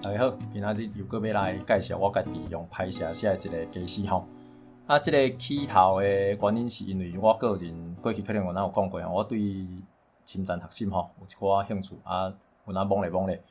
大家好，今仔日又閣欲來介紹我家己用歹寫寫的一个家私吼。啊，這个起頭的原因是因為我個人過去可能有哪有講過吼，我對深層學習吼有一寡興趣啊，有哪摸咧摸咧。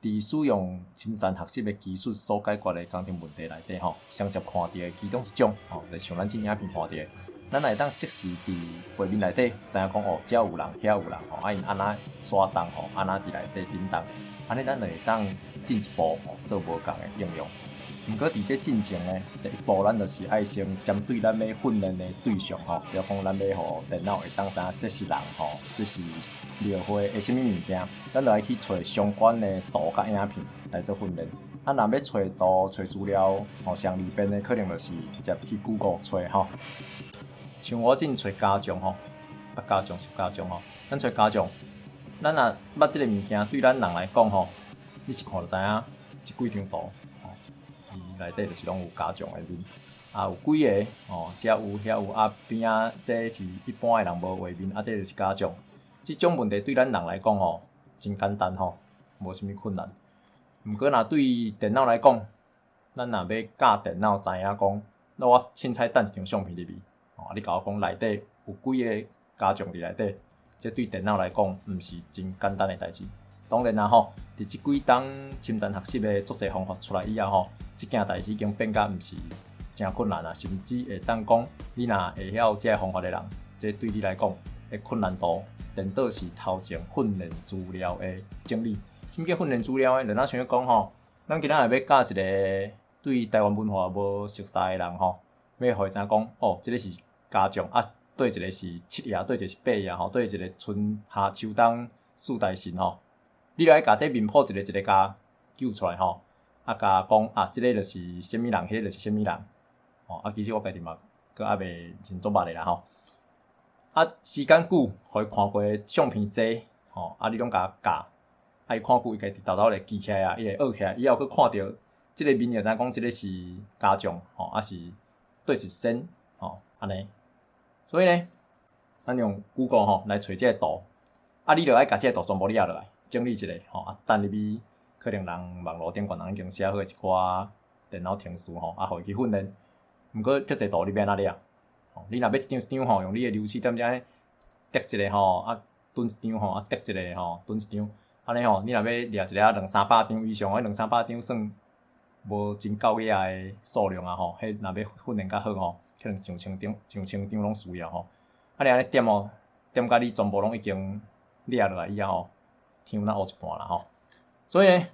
佇使用深層學習的技術所解決的工程問題內底吼，上捷看著的其中一種吼，就像咱這影片看著的，咱會當即時佇畫面內底知影講哦，遮有人，遐有人吼，啊𪜶按怎徙動吼，按怎佇內底振動，按呢咱就會當進一步吼做無仝的應用。毋過佇這進前呢，第一步咱就是愛先針對咱欲訓練的對象吼，比如講咱欲予電腦會當知影這是人吼，這是廟會的啥物物件，咱就愛去揣相關的圖佮影片來做訓練。啊，若欲揣圖、揣資料吼，上利便的可能就是直接去 Google 揣吼。像我這揣家將吼，啊家將是家將吼，咱揣家將，咱若捌這个物件，對咱人來講吼，你一看就知影這幾張圖。伊內底就是攏有家將的面，啊有幾个吼，遮有遐有啊邊仔這是一般的人無畫面，啊這就是家將。這種問題對咱人來講吼，真簡單吼，無啥物困難。毋過若對電腦來講，咱若欲教電腦知影講，那我凊彩擲一張相片入去，吼，你共我講內底有幾个家將佇內底，這對電腦來講毋是真簡單的代誌。當然啦吼，佇這幾冬深層學習的足濟方法出來以後吼，這件代誌已經變甲毋是誠困難啊，甚至會當講，你若會曉這个方法的人，這對你來講的困難度，顛倒是頭前訓練資料的整理。啥物叫訓練資料呢？就若像講吼，咱今仔日欲教一个對台灣文化無熟似的人吼，欲予伊知影講，哦，這个是家將啊，佗一个是七爺，佗一个是八爺吼，佗一个春夏秋冬四大神吼。你著愛共這面譜一个一个共揪出來吼，啊，共講啊，這个就是啥物人，彼个就是啥物人，吼啊，其實我家己嘛，閣猶未真足捌的啦吼。啊，時間久，予伊看過相片濟，吼，啊，你攏共教，啊，伊看久，伊家己沓沓會記起來啊，伊會學起來，以後閣看著這个面就知影講這个是家將，吼，啊是佗是仙，吼，按呢。所以呢，咱用 Google 吼來揣這个圖，啊，你著愛共這个圖全部掠落來。整理一下吼，啊，擲入去可能人網路頂懸人已經寫好一寡電腦程式吼，啊，予伊去訓練。毋過遮濟圖你欲按怎掠？吼，你若欲一張一張吼，用你的流水點點按呢疊一个吼，啊，轉一張吼，啊，疊一个吼，轉一張，按呢吼，你若欲掠一个兩三百張以上，彼兩三百張算無真夠額的數量啊吼，彼若欲訓練較好吼，可能上千張、上千張攏需要吼。啊，你按呢點哦，點甲你全部攏已經掠落來以後吼，天若烏一半啦吼，所以呢，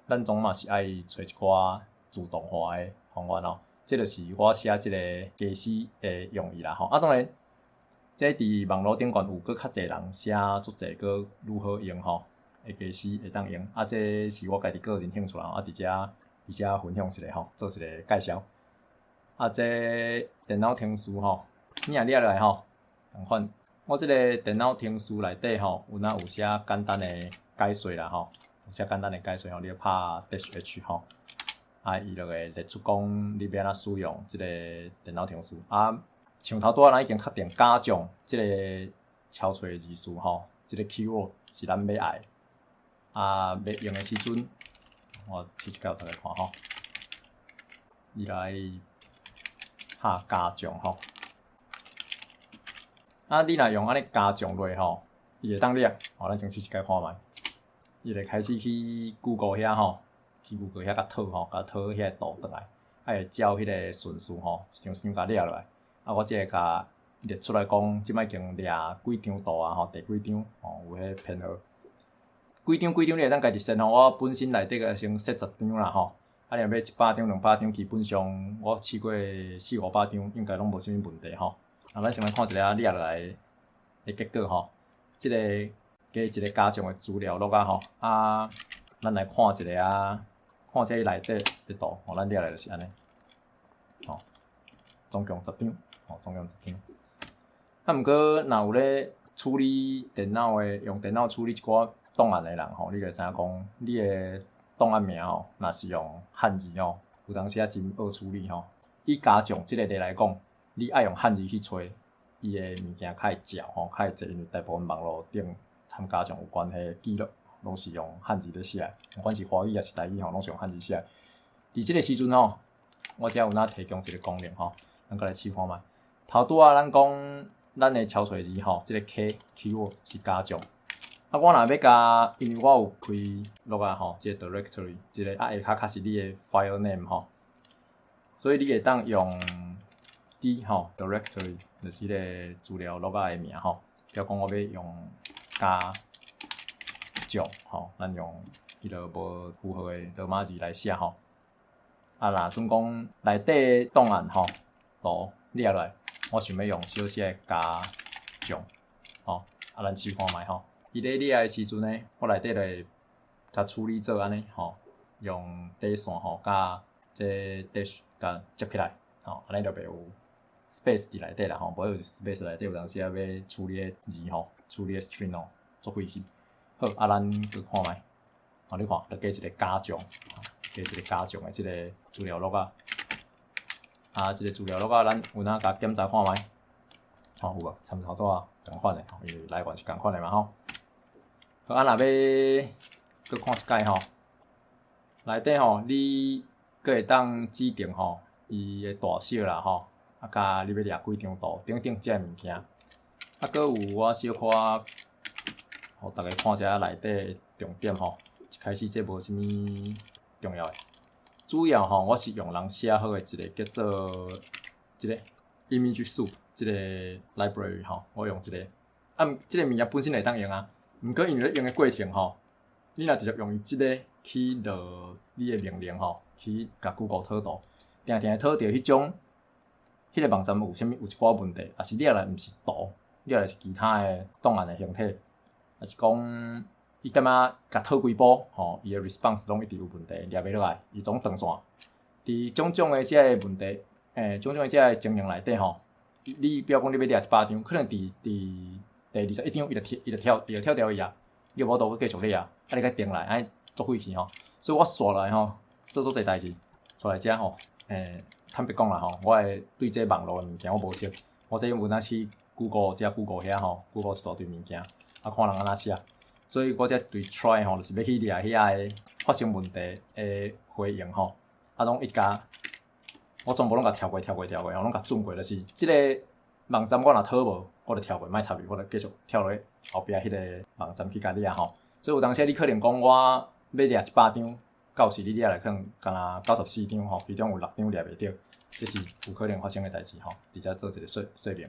咱總嘛是愛揣一寡自動化的方法吼，這就是我寫這个家私的用意啦吼。啊，當然，這佇網路頂懸有閣較濟人寫足濟閣愈好用吼，的家私會當用。啊，這是我家己個人興趣啦，啊，佇遮分享一下吼，做一個介紹。啊，這電腦程式吼，你若掠落來吼，仝款。我這个電腦程式內底吼，有哪有寫簡單的解說啦吼，有寫簡單的解說吼，你拍 dash h 吼，啊，伊就會列出講你欲按怎使用這个電腦程式。啊，像頭拄仔咱已經確定家將這个敲揣的字詞吼，這个 keyword 是咱欲愛的。啊，欲用的時陣，我試一下予大家看吼，你來拍家將吼。啊，你若用按呢家將落吼，伊會當掠，吼，咱先試試共看覓。伊會開始去 Google 遐吼，去 Google 遐共討吼，共討彼个圖轉來，啊會照彼个順序吼，一張一張共掠落來。啊，我這个共列出來講，這擺已經掠幾張圖啊吼，第幾張吼，有彼編號。幾張幾張你會當家己設吼，我本身內底個先設10張啦吼。啊，你若欲100張、200張，基本上我試過四五百張，應該攏無啥物問題吼。啊，咱先來看一下掠落來的結果吼。這个加一个家將的資料落啊吼，啊，咱來看一下啊，看這內底的圖，吼，咱掠來就是按呢，吼，總共十張，吼，總共十張。啊，毋過若有咧處理電腦的，用電腦處理一寡檔案的人吼，你就會知影講，你的檔案名吼，若是用漢字吼，有當時啊真惡處理吼。以家將這个例來講，你愛用漢字去揣，伊的物件較會照吼，較會濟，因為大部分網路頂參家將有關係記錄，攏是用漢字咧寫，毋管是華語抑是台語吼，攏是用漢字寫。佇這个時陣吼，我遮有哪提供一個功能吼，咱閣來試看覓。頭拄仔咱講咱的敲揣字吼，這个 K keyword 是家將。啊，我若欲共，因為我有開落來吼，這个 directory，這个啊下跤較是你的 file name 吼，所以你會當用 D 吼 directory，就是彼个資料錄仔的名吼。比如講我欲用家將吼，咱用彼个無符號的羅馬字來寫吼。啊，若準講內底檔案吼，圖掠落來，我想欲用小寫的家將吼，啊，咱試看覓吼。伊咧掠的時陣呢，我內底就會共處理做按呢吼，用底線吼，佮這 dash 共接起來，吼，按呢就袂有 space 佇內底啦吼，無有 space 內底有當時仔欲處理的字吼，處理的 string 吼，足費氣。好，啊，咱閣看覓，吼，你看，就加一个家將，加一个家將的這个資料錄仔。啊，這个資料錄仔，咱有哪共檢查看覓？吼，有無？參頭拄仔仝款的，因為來源是仝款的嘛吼。好，啊，若欲閣看一擺吼，內底吼，你閣會當指定吼，伊的大小啦吼，啊，佮你欲掠幾張圖等等這个物件。啊，閣有我小可，予逐家看一下內底的重點吼。一開始這無啥物重要的，主要吼，我是用人寫好的一个叫做這个 Image Soup 這个 library 吼，我用這个。啊，這个物件本身會當用啊，毋過因為咧用的過程吼，你若直接用伊這个去落你的命令吼，去共 Google 討圖，定定會討著彼種，彼个網站有啥物有一寡問題，抑是掠來毋是圖，掠來是其他的檔案的形體，抑是講伊感覺共討幾步吼，伊的 response 攏一直有問題，掠袂落來，伊總斷線。佇種種的這个問題，種種的這个情形內底吼，你比如講你欲掠100張，可能佇第21張伊就跳掉伊啊，你無法度閣繼續掠啊，啊你閣轉來，按足費氣吼。所以我紲來吼做足濟代誌，紲來遮吼，坦白講啦吼，我會對這網路的物件我無熟，我這有哪去 Google 遮 Google 遐吼，Google 一大堆物件，啊看人按怎寫，所以我才對 try 吼，就是欲去掠遐个發生問題的回應吼，啊攏一共，我全部攏共跳過、跳過、跳過，攏共轉過，就是這个網站我若討無，我就跳過，莫插伊，我就繼續跳落去後壁彼个網站去共掠吼。所以有當時你可能講我欲掠100張，到時你掠來可能干焦94張吼，其中有六張掠袂著，這是有可能發生的代誌吼。佇遮做一个說明。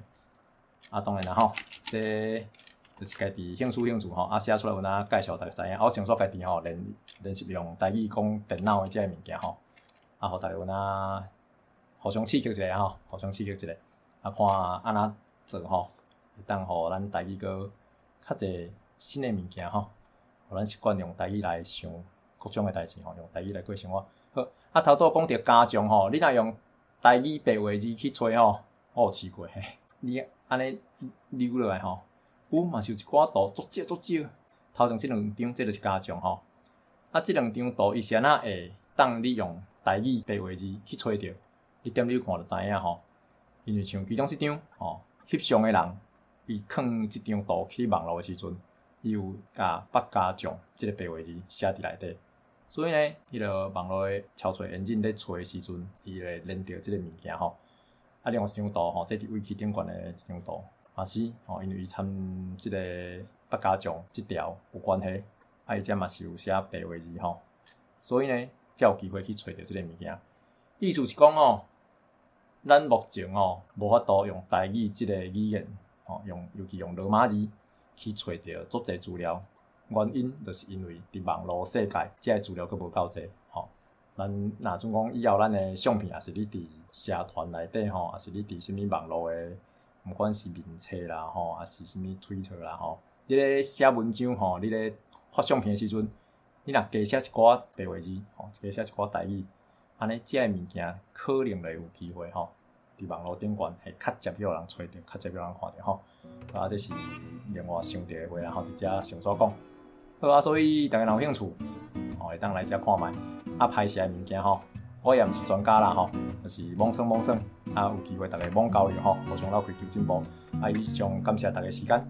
啊，當然啦吼，這就是家己興趣吼，啊寫出來有哪介紹，逐家知影。啊，我先煞家己吼練習用台語講電腦的這个物件吼，啊，予逐家有哪互相刺激一下吼，互相刺激一下，啊，看按怎做吼，會當予咱台語閣較濟新的物件吼，予咱習慣用台語來想各種的代誌吼，用台語來過生活。好，啊頭拄講著家將吼，你若用台語白話字去揣吼，我有試過，你按呢溜落來吼，有嘛是有一寡圖足少足少。頭前這兩張，這就是家將吼。啊，這兩張圖伊是按怎會當你用台語白話字去揣著？你點入去看就知影吼。因為像其中這張吼，翕相的人，伊囥這張圖去網路的時陣，伊有共百家將這个白話字寫佇內底，所以呢，彼个網路的敲揣 engine 咧揣的時陣，伊會連著這个物件吼。啊，另外一張圖吼，這佇維基頂懸的一張圖，嘛是吼，因為伊參這个百家將這條有關係，啊，伊遮嘛是有寫白話字吼，所以呢，才有機會去揣著這个物件。意思是講吼，咱目前吼無法度用台語這个語言吼，用尤其用羅馬字去揣著足濟資料，原因就是因為佇網路世界，這个資料閣無夠濟吼。咱若準講以後咱的相片，抑是你佇社團內底吼，抑是你佇啥物網路的，毋管是面冊啦吼，抑是啥物 Twitter 啦吼，你咧寫文章吼，你咧發相片的時陣，你若加寫一寡白話字吼，加寫一寡台語，按呢這个物件可能會有機會吼，佇網路頂懸會較捷去予人揣著，較捷去予人看著吼。啊，這是另外想著的話啦吼，佇遮先煞講。好啊，所以逐家若有興趣，吼會當來遮看覓。啊，拍攝的物件吼，我也毋是專家啦吼，就是摸耍摸耍。啊，有機會逐家猛交流吼，互相鬥開求進步。啊，以上感謝逐家時間。